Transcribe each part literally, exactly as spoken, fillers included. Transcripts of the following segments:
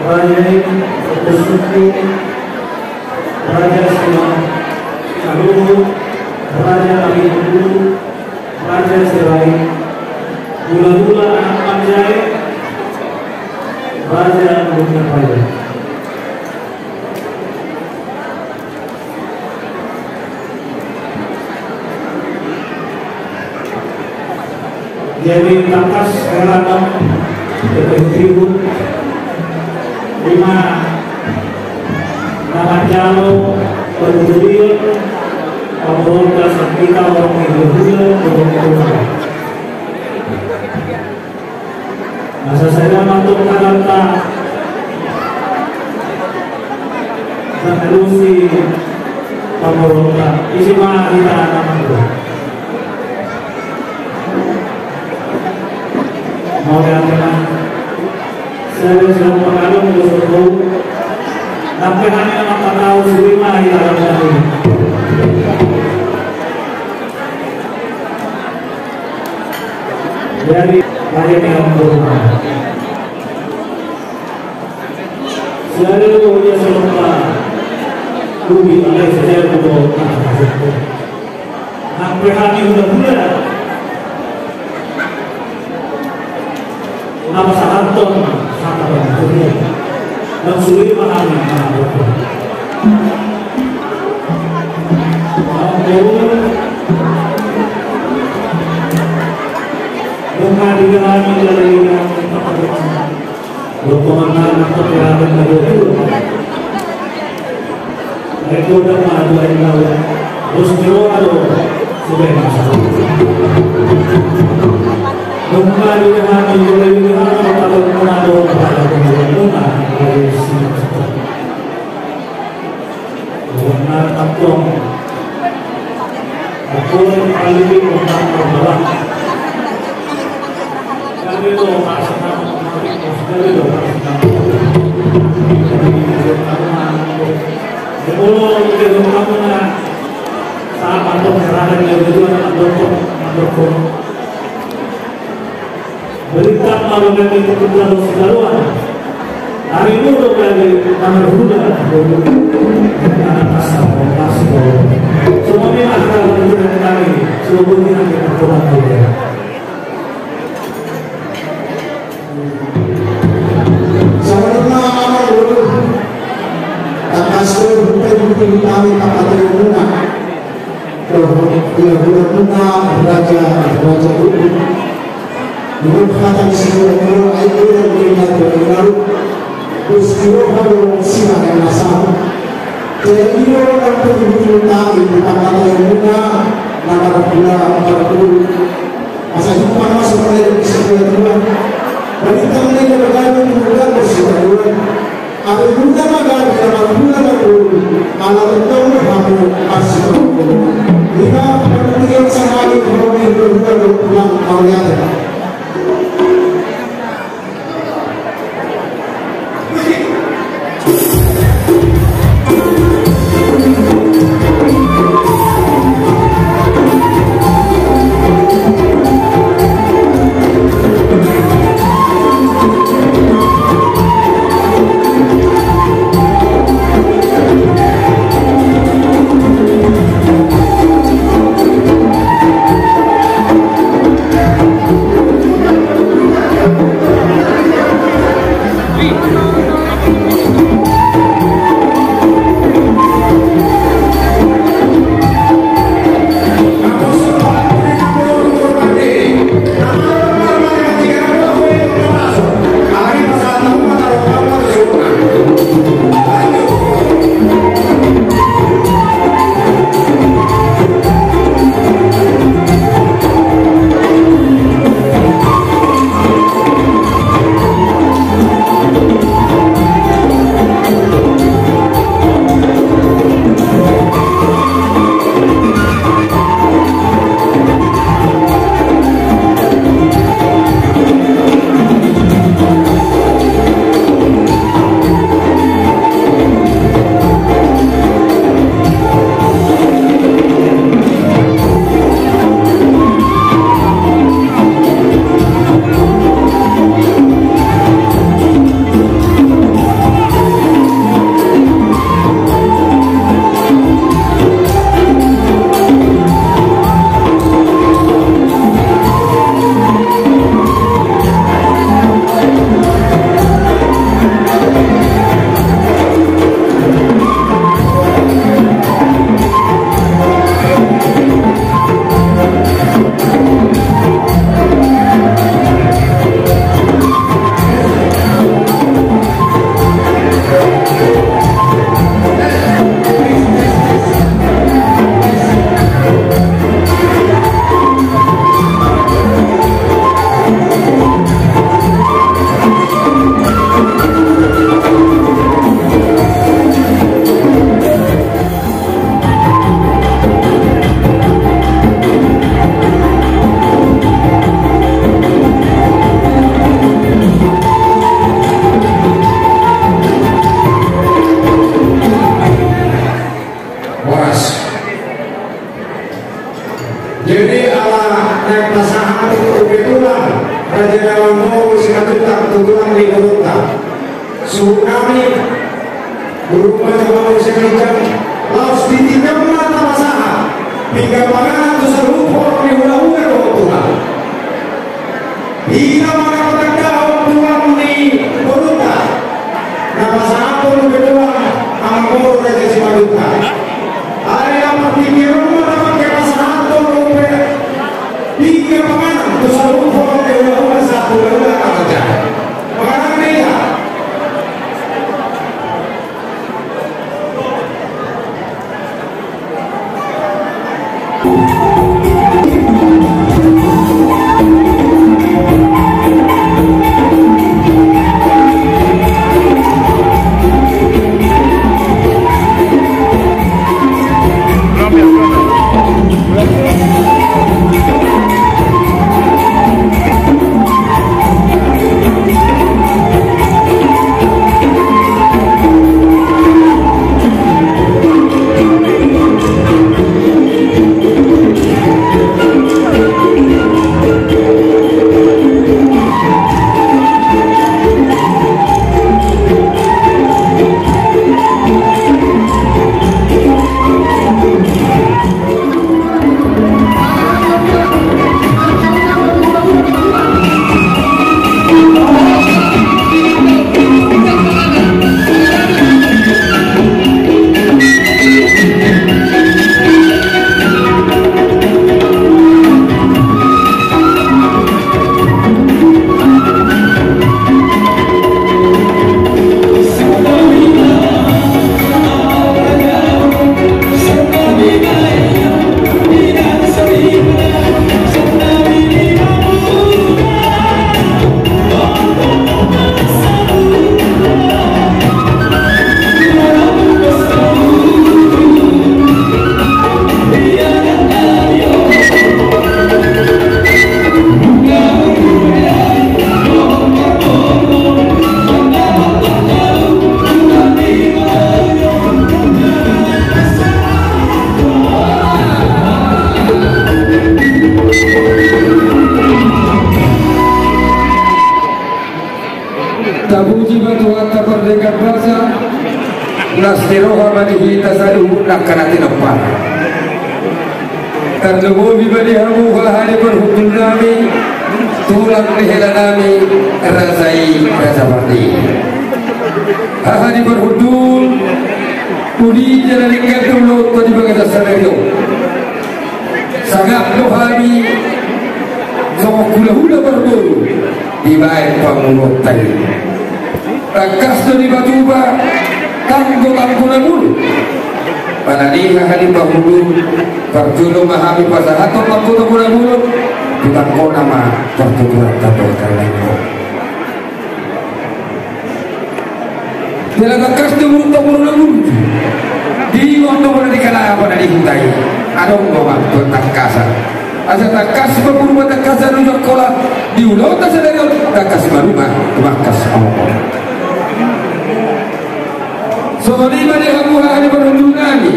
Raja i, Raja Suku, Raja Siwa, Kaluhu, Raja Abitulu, Raja Sirait, Gula-gula anak panjae, Raja Guna Paya. Jadi tangkas hera na, jadi tribun lima nama jalo perjudian pemberontak kita orang Indonesia. Asa sada mantong hata na mangalusi pamboronta, isi ma hita na mangolu. Mauliate ma. Sada sada pangalusi dosa tolu. Sampe hami na mangkatau, sude ma hita na mangolu. Jadi, pada ni orang berumah. Siare do ia songon na ubi, alai siare do na. Nang pe hami hulahula na pasahathon hata bani. Nang sude ma hami na. Ampun. Nunga diida hami, diida hami. Dohot na nangkok di rapat na dua puluh. Eko dama dua enam. Bos ni roha do. Sudah masalah. Nunga diida hami, diida hami, diida hami. Nunga diida hami. Nunga diida hami. Nunga diida hami. Berita malu nami tutu dalam segala. Ari mudo kali nama hula. Anak kasar, kasar. Semua ni ada dalam hula kami. Semua ni ada dalam hula kami. Saudara nama dulu. Tangkas tu bukan bukti kami tak ada guna. Dohot hulahula muna raja, raja Guna. Dohot hata ni si Guna, ai Guna, Guna, Guna. Bos ni roha do sian na sahut. Jadi Guna, nang pe di hutang i, di pangkataion muna, na marhula, marhula. Asa jumpang masuk mulai di sekolah dua. Balitang ni na bagari di hutang, bos ni roha. Abe guna ma gabe na marhula na tolu, ala tongtong do hamu parsitongtong. Ima partingkian sahali hamu hulahula do ulang mauliate. Suhut nami, boru ma jolma, boru sian ginjang, laos di tingki on ma tapasahat pinggan panganan tu saluhut horong ni hulahula dohot tulang. Hita ma na patandahon tulang ni borunta, na pasahathon dope tulang amangboru Raja Simanjuntak. Alai na partingkian on ma na mangke pasahathon dope pinggan panganan tu saluhut horong ni hulahula sahat tu hulahula na marjaha. Panganan ma i. Tapuji ma Tuhanta pardenggan basa. Las ni roha ma di hita saluhutna angka na tinopa. Tarlumobi ma di hamu haha ni parhundul nami, tulang ni hela nami, raja i, Raja Pardede. Haha ni parhundul, uli jala denggan do ulaonta di bagasan sadari on. Sangap do hami songon hulahula parboru dibaen pangoluonta i. Tangkas do dipatupa tanggotanggo na mulu. Pala ni haha ni parhundul, parjolo ma hami pasahathon tanggotanggo na mulu, tutangkona ma partuturanta dohot karena i. Jala tangkas do boru, boru na mulu. Di on do boru ni kalapa na di huta i. Adong do ma tangkasan. Asa tangkas ma boru ma tangkasan, ujak holan di ulaonta sadari on, tangkas ma rumah tumangkas among. Songon i ma di hamu haha ni parhundul nami.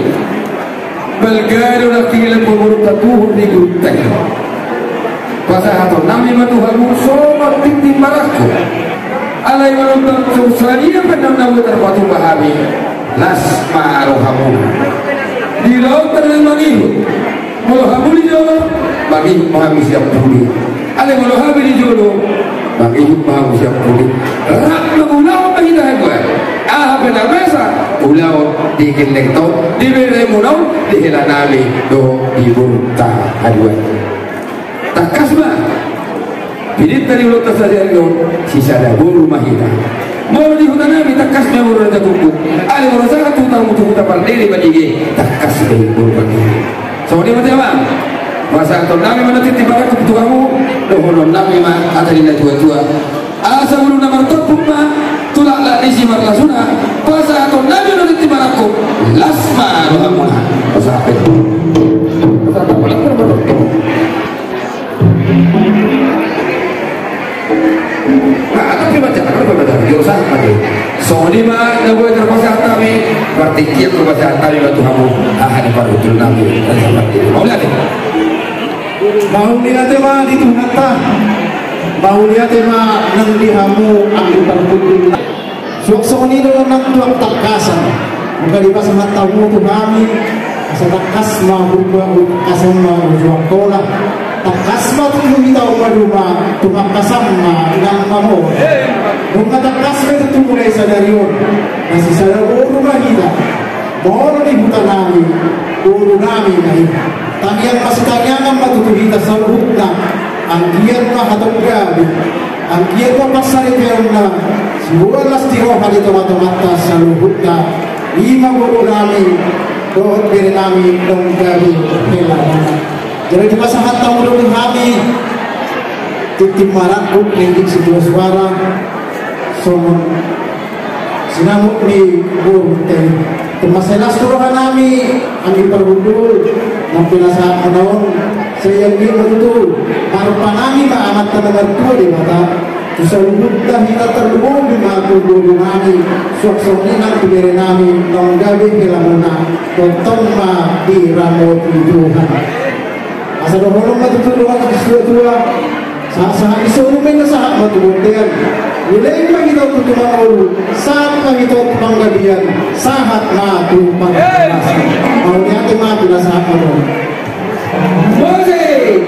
Balga do nangkin lambok boru patuhor ni boru tadi. Pasahaton nami ma tu hamu songon tintin marangkup. Alai molo tung sadia pe na boi tarpatupa hami, las ma rohamuna. Di ulaonta na mangihut. Molo hamu di jolo, mangihut ma hami sian pudi. Alai molo hami di jolo, mangihut ma hamu sian pudi. Rap mangulahon ma hita haduan. Aha pe na masa ulaon di gellengta on, di berenmuna on, di hela nami dohot di borunta haduan. Tangkas ma. Pidinta di ulaonta sadari on, sisada boru ma hita. Molo di huta nami tangkas ma boru Raja Tumbuk. Alai molo sahat tu huta, tu huta Pardede ma dege, tangkas ma boru Pardede. Songon i ma te amang. Pasahaton nami ma na tintin marangkup tu hamu, dohonon nami ma hata ni natuatua. Asa bulung na martompuk ma tu laklak ni simarlasuna, pasahaton nami ma na tintin marangkup, las ma rohamuna. Pasahat. Pasahat. Nah, tapi baca, apa baca? Yo, sah, baca. Songon i ma na boi tarpasahat hami, partingkian tu pasahat hami ma tu hamu, haha ni parhundul nami, Raja Pardede. Mauliate. Mauliate ma di Tuhanta. Mauliate ma nang di hamu anggi parhundul nami. Suang songon i do nang tu angka tangkasan. Molo dipasahat hamu tu hami, asa tangkas ma hurba, tangkasan ma uju Angkola. Tangkas ma tu hita on maduma, tumangkasan ma inang mamora. Nunga tangkas ma i tutu mulai sadari on. Na sisada boru ma hita. Molo di huta nami, boru nami ma i. Tangiang masitangiangan ma tutu hita saluhutna. Anggiat ma hatop gabe. Anggiat ma parsaripeonna, siboan las ni roha di tongatonganta saluhutna. I ma boru nami dohot bere nami naung gabe hela. Jadi dipasahat hamu do tu hami tintin marangkup, ringgit situa suara, songon sinamot ni boru tei. Tung mansai las tu roha nami, anggi parhundul, naung pinasahat muna on, sai anggiat ma tutu marpanami ma Amanta na martua Debata tu saluhutna hita, tarlumobi ma tu boru nami, suang songon i nang tu bere nami naung gabe helamuna, tongtong ma diramoti Tuhan. Asa dohonon ma tutu dohot ni situatua, sahat-sahat ni solu ma inna sahat ma tu bontean. Leleng ma hita on tu tumangolu, sahat ma hita on tu panggabean, sahat ma tu panggabean. Mauliate ma, pinasahat ma dohot. Musik.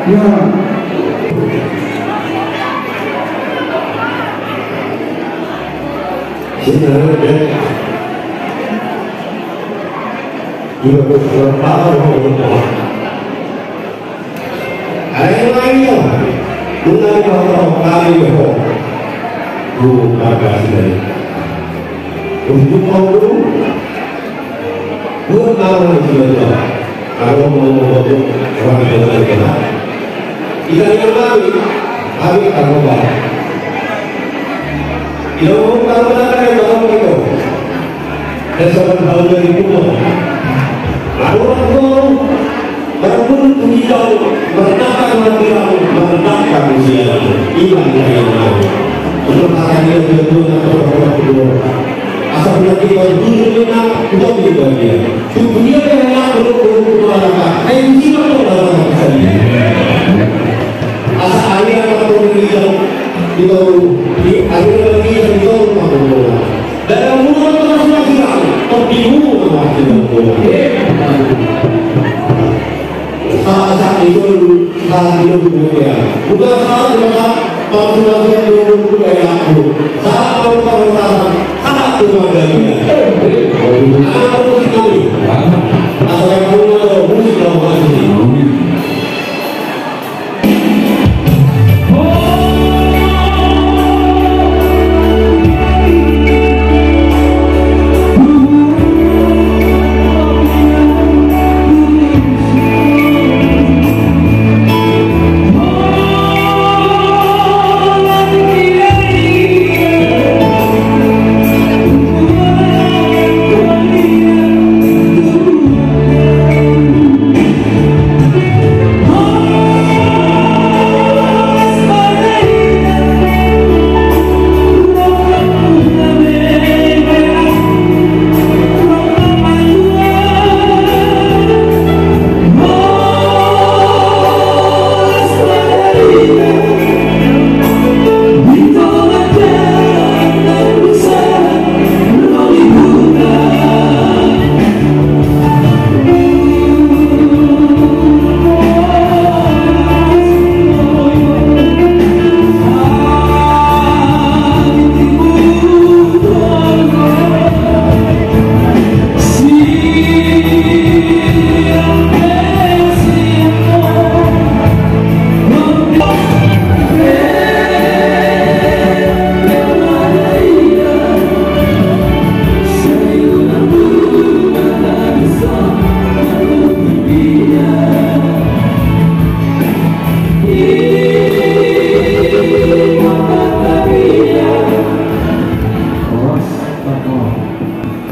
Buat mau, mau, mau, mau, orang yang berkenan. Ikan yang mati, habis tak lupa. Ilo, kalau nak ada yang tahu itu, saya sempat tahu dari rumah. Lalu aku, baru pun tu hijau, bertakar lagi, bertakar usia. Ikan yang mati. Untuk kata dia, dia tu nak tahu apa kedua. Asal nanti kau tunjuk dia, tunjuk dia. Tubuhnya yang nak perlu perlu perlu anak. Hai, di sini kau dah dah sekali. Asal anak perlu perlu di kau, di anak lagi yang di kau perlu perlu. Dalam mulut terus lagi kau, tapi mulut masih perlu. Sahat, sahat itu, sahat itu, ya. Bukan sahat, bukan sahat, kalau sudah saya dulu, dulu, ya, aku. Sahat, kalau, kalau sahat, sahat itu, Bang, ya. Aku musik kami. Asal kamu ada musik, kamu masih.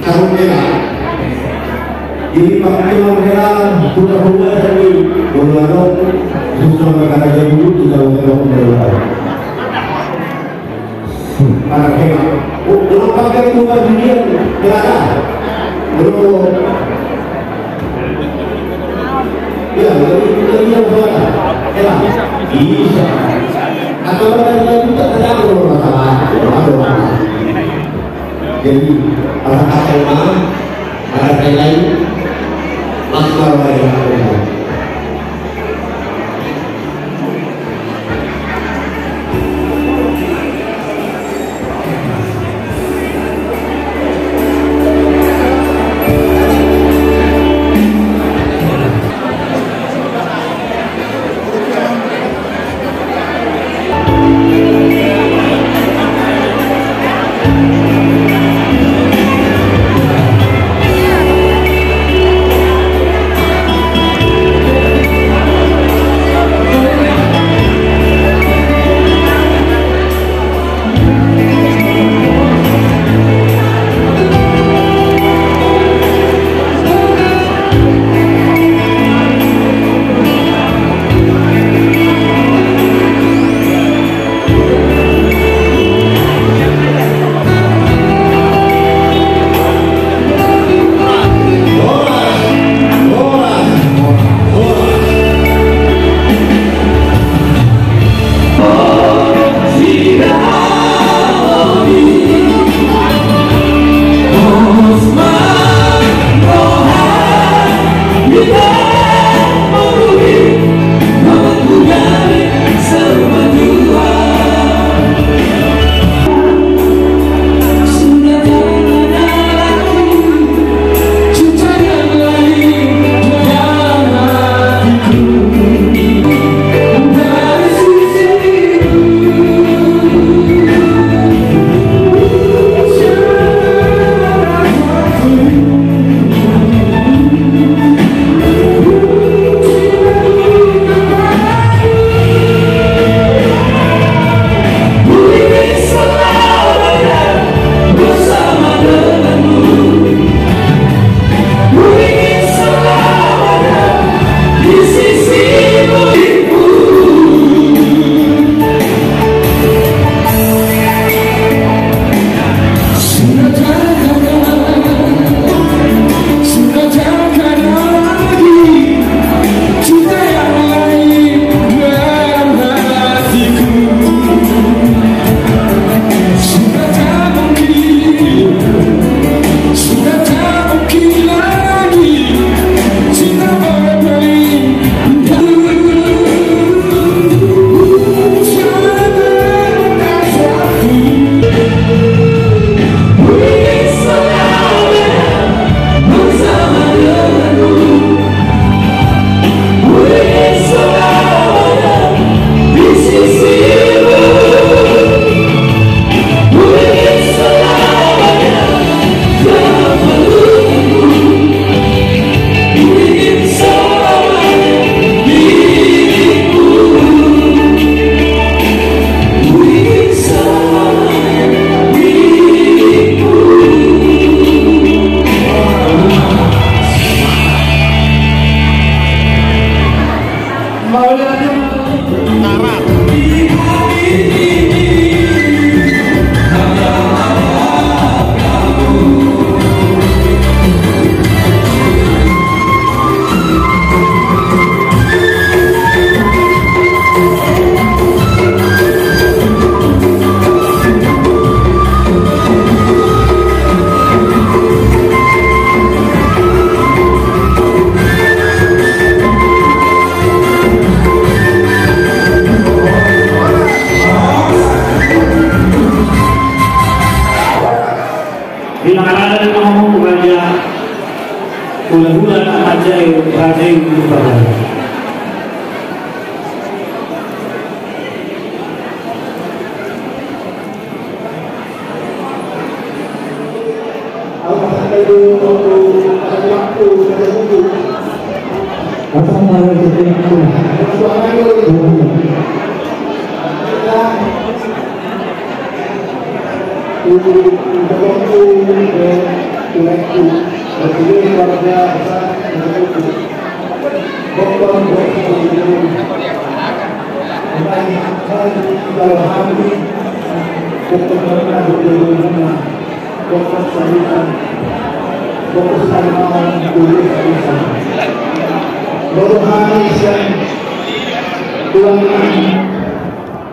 Karung merah. Jadi pakai karung merah, buka buka tadi. Bulan susah mereka jadi dulu, kita buka buka. Karung merah. Oh, orang pakai buka dunia, merah. Belum. Ya, jadi kita lihat merah. Merah. Bisa. Atau mereka juga tidak tahu masalah. Jadi, pada kata yang mana, pada kata yang lain, mas marah ya. Ada nama raja, hula-hula na manjae raja i di Parbaru. Tulang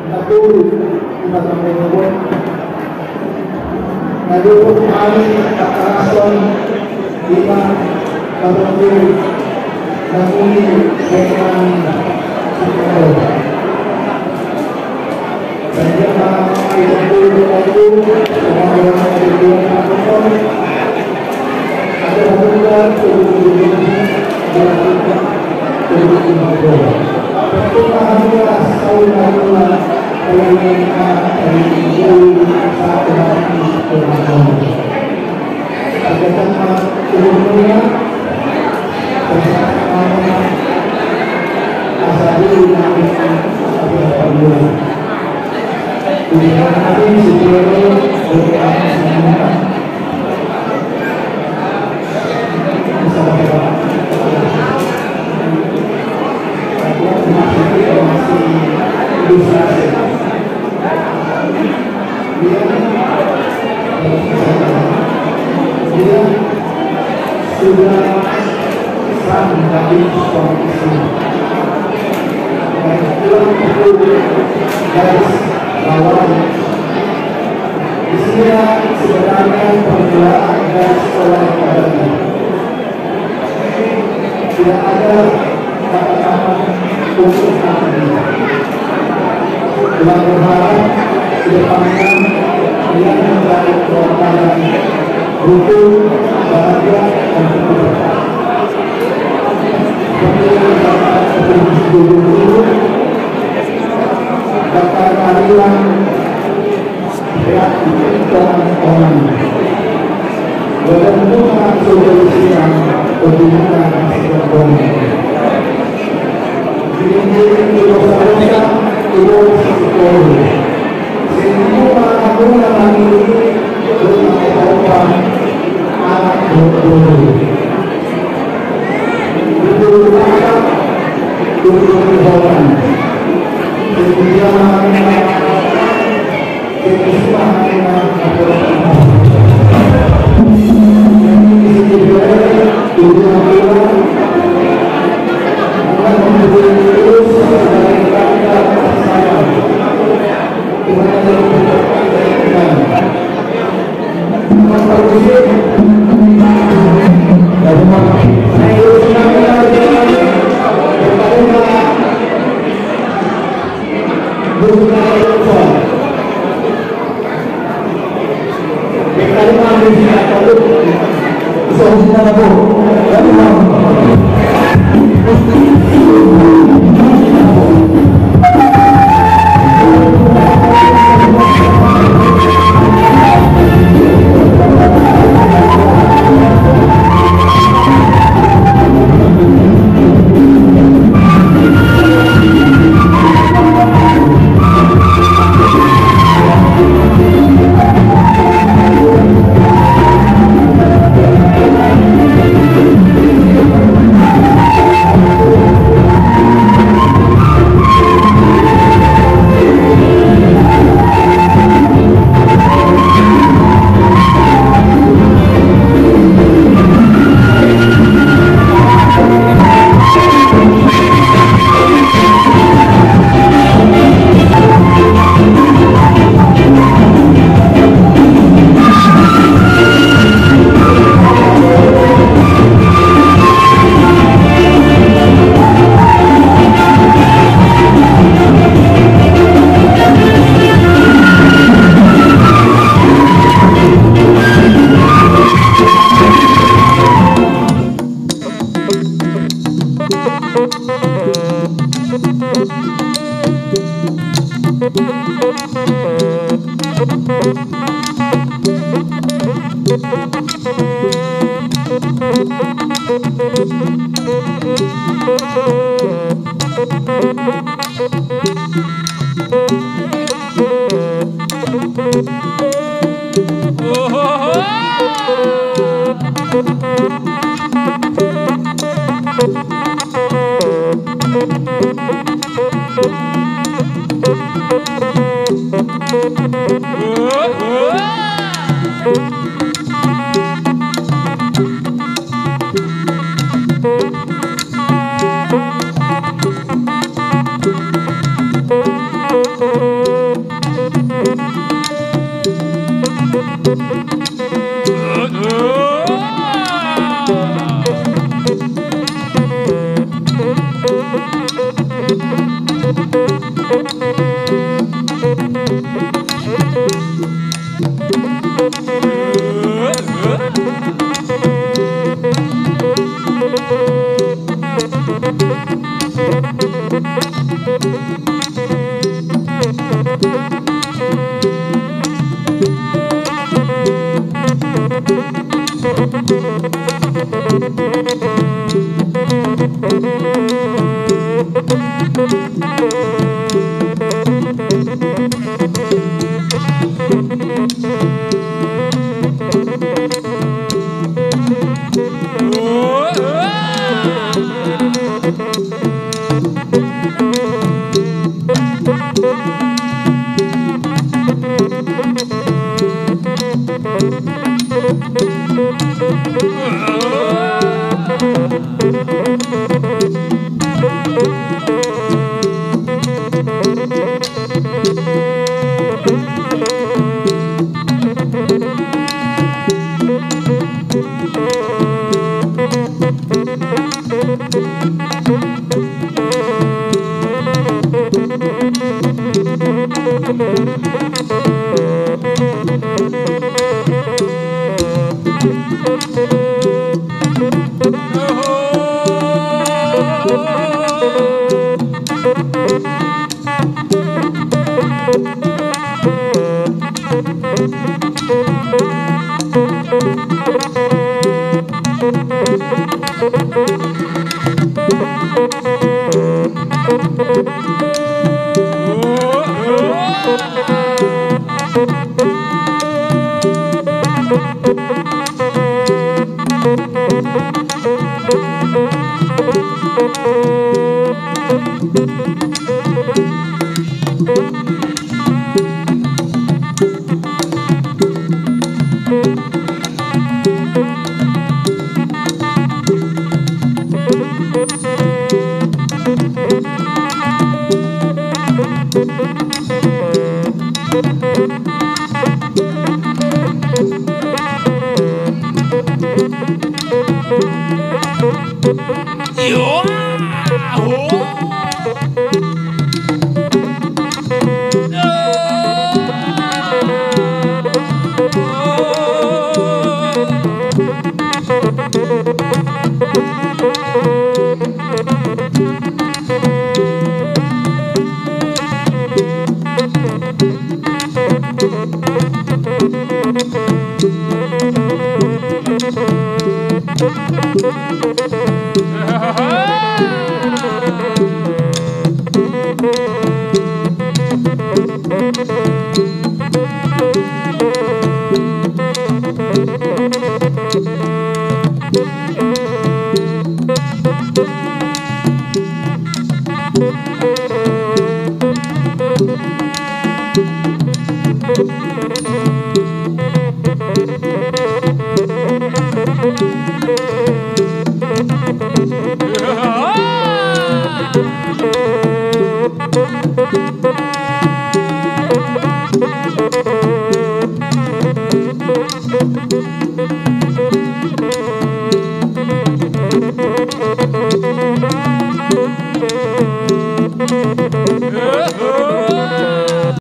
na tolu, na tolu, na tolu hami, Pak Karson, Bima, Pak Rokir, Namuni, Rekman, Sukaro. Tidak ada kata-kata untuk hati. Tuhan berharap ke depannya ia menjadi perantara rukun, bahagia, dan berkah. Seperti yang dikatakan oleh Guru, Bapak Arilan,